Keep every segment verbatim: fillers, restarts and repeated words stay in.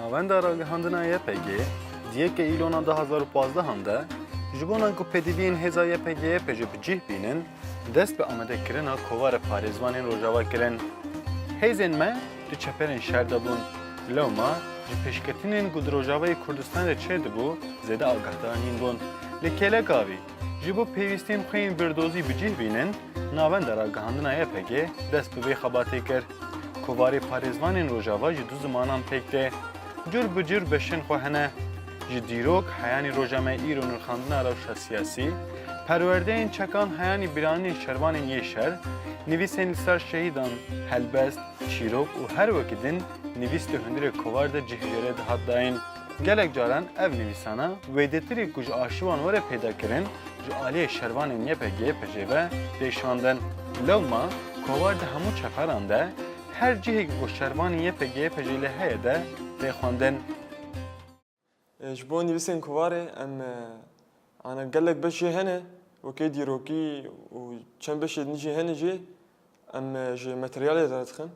Navenda ragihandina Y P G di yekê Îlona du hazar û pazdehan de ji bo nan ku pêdiviyên hêza Y P G Y P G bi cih bînin, dest bi amadekirina kovara parêzvanên Rojava kirin. Hêzên me di çeperên şer de bûn. Lewma ji pêşketinên ku di Rojavayê Kurdistanê çêdibû zêde agahdaranîn bûn. Li kêleka vî, ji bo pêwîstiyên xwe yên birdozî bi cih bînin, Navenda Ragihandina Y P G dest bi vê xebatê kir. Kovarê parêzvanên Rojava ji du zimanan pêk tê. Cur bi cur beşên xwe hene. Ji dîrok heyanî roja me îro nirxandina rewşa siyasî, perwerdeyên çekan heyanî bîranînên şervanên yê şer, nivîsên li ser şehîdan, helbest, çîrok û her wekî din nivîs di hundirê kovar de cih jê re dihat dayîn. Gelek caran ev nivîsana wêdetirî ku ji arşîvan were pêda kirin, ji aliyê şervanên Y P G Y P G ve tê şandin. Lewma kovar di hemû çeperan de her cihê ku şervanên Y P G Y P G lê heye de tê xwendin. E, ji bo nivîsên kovarê em, e, ana gelek beş jê hene, wekê dîrokî û çend beşê din jî hene jê, em, e, ji materyalê derdixin.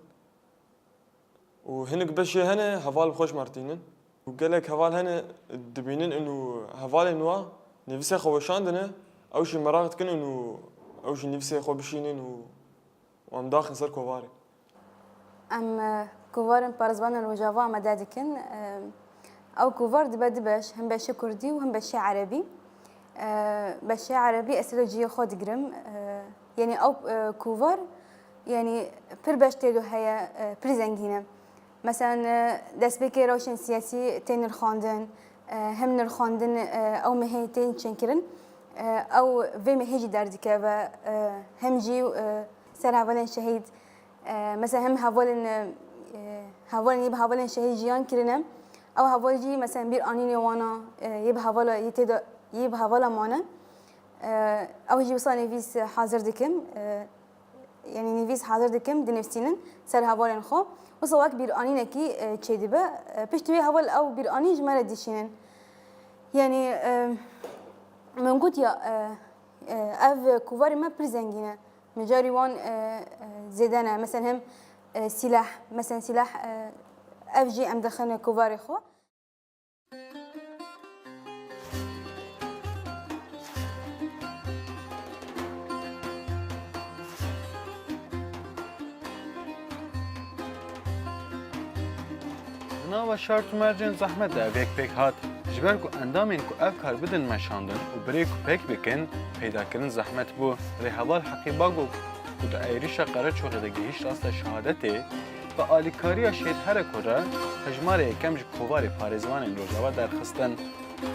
Û hinek beş jê hene heval bi xwe ji me re tînin. Û gelek heval hene dibînin û hevalên wa nivîsê xwe weşandine, ew jî meraq dikin û ew jî nivîsê xwe bişînin û, û em daxin ser kovarê. Em, e, kovarên parêzvanên Rojava amade dikin. E, ew kovar dibe du beş, him beşê kurdî û him beşê erebî. E, beşê erebî ez tê de cihê xwe digirim. E, yanî ew, e, kovar, yanî pir beş tê de heye, e, pir zengîn e. Meselen, e, destpêkê rewşên siyasî tên nirxandin, e, him nirxandin, e, ew mehê tên çêkirin. E, ew vê mehê jî derdikeve, e, him jî, e, ser hevalên şehîd, e, mesela him hevalên, e, hevalên yê bi hevalên şehîd jiyan kirine. Ew heval jî mesela bîranînê wana, e, yê bi hevala, yê tê de, yê bi hevala mane. E, ew jî wisa nivîs hazir dikim. E, yanî nivîs hazir dikim, dinivîsînin ser hevalên xwe. Wisa wek bîranînekî, e, çêdibe. E, piştî wê heval ew bîranîn ji me re dişînin. Yanî, e, min got ya, e, e, ev kovarê me pir zengîn e. Mijarî wan, e, e, zêde ne. Mesela hem, e, sîleh, mesela sîleh, e, ev jî em dixin kovarê xwe. Di nava şert û mercên zehmet de ev yek pêk hat. Ji ber ku endamên ku ev kar bidin meşandin û bi rêk û pêk bikin, peydakirin zehmet bû. Rêheval Heqî Bagok ku di êrîşa Qereçoxê de gihîşt asta şehadetê, bi alîkariya Şehîd Hereko re hejmarê yekem ji kovarê parêzvanên Rojava derxistin.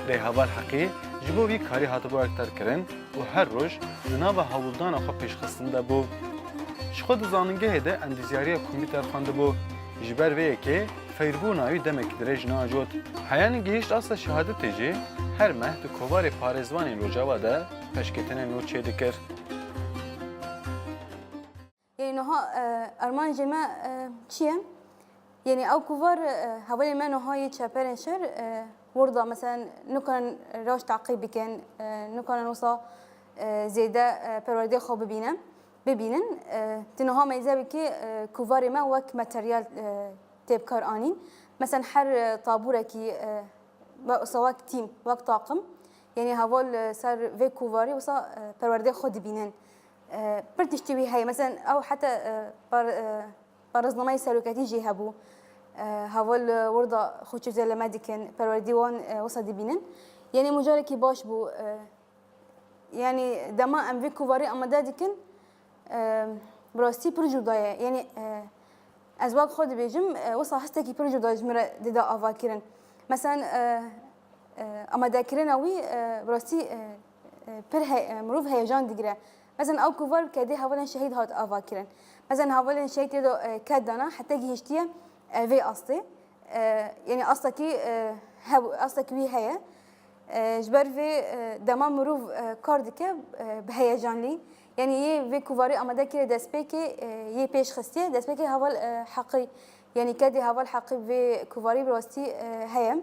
Rêheval Heqî ji bo vî karî hatibû ekterkirin û her roj di nava hewldana xwe pêşxistin de bû. Ji xwe di zanîngehê de endîzyariya kompîter xwendibû. Ji ber vê yekê feyrbûna wî demekî dirêj neajot. Heyanî gihîşt asta şehadetê jî her meh di kovarê parêzvanên Rojava de pêşketinên nû çêdikir. Yanî niha, e, armancê me, e, çi ye? Yanî ew kovar, e, hevalên me niha yê çeperên şer, e, wir de mesela nikarin rewş teqîb bikin, e, nikarin wisa, e, zêde, e, perwerdeyê xwe bibîne, bibînin. E, tu niha meyze bikî, e, kovarê me wek materyal, e, tê bi kar anîn. Mesela her, e, tabûrekî, e, we-, wisa wek tîm, wek taqim, yanî heval, e, ser vê kovarê wisa, e, perwerdeyê xwe dibînin. E, pir tiştî wî heye. Mesela ew heta, e, par-, e, parêznameyê seroketî jî hebû. E, heval, e, wir de xwe çêzele me dikin, perwerdî wan, e, wisa dibînin. Yanî mijarekî baş bû. E, yanî dema em vê kovarî amade dikin, e, bi rastî pir cuda ye. Yanî, e, ez wek xwe dibêjim, e, wisa hestekî pir cuda ji min re dide avakirin. Mesela, e, e, amadekirina wî, e, bi rastî, e, e, pir he-, e, mirov heyecan digire. Mesela ew kovar bi kedê hevalên şehîd hat avakirin. Mesela hevalên şehîd tê de, e, ked dana heta gihiştiye, e, vê astê. E, yanî astakî, e, hev-, astakî wî heye. E, ji ber vê, e, dema mirov, e, kar dike, e, bi heyecanlî. Yanî yê vê kovarî amade kire destpêkê, e, yê pêş xistiye, destpêkê heval, e, Heqî. Yanî kedê heval Heqî vê kovarî bi rastî, e, heye.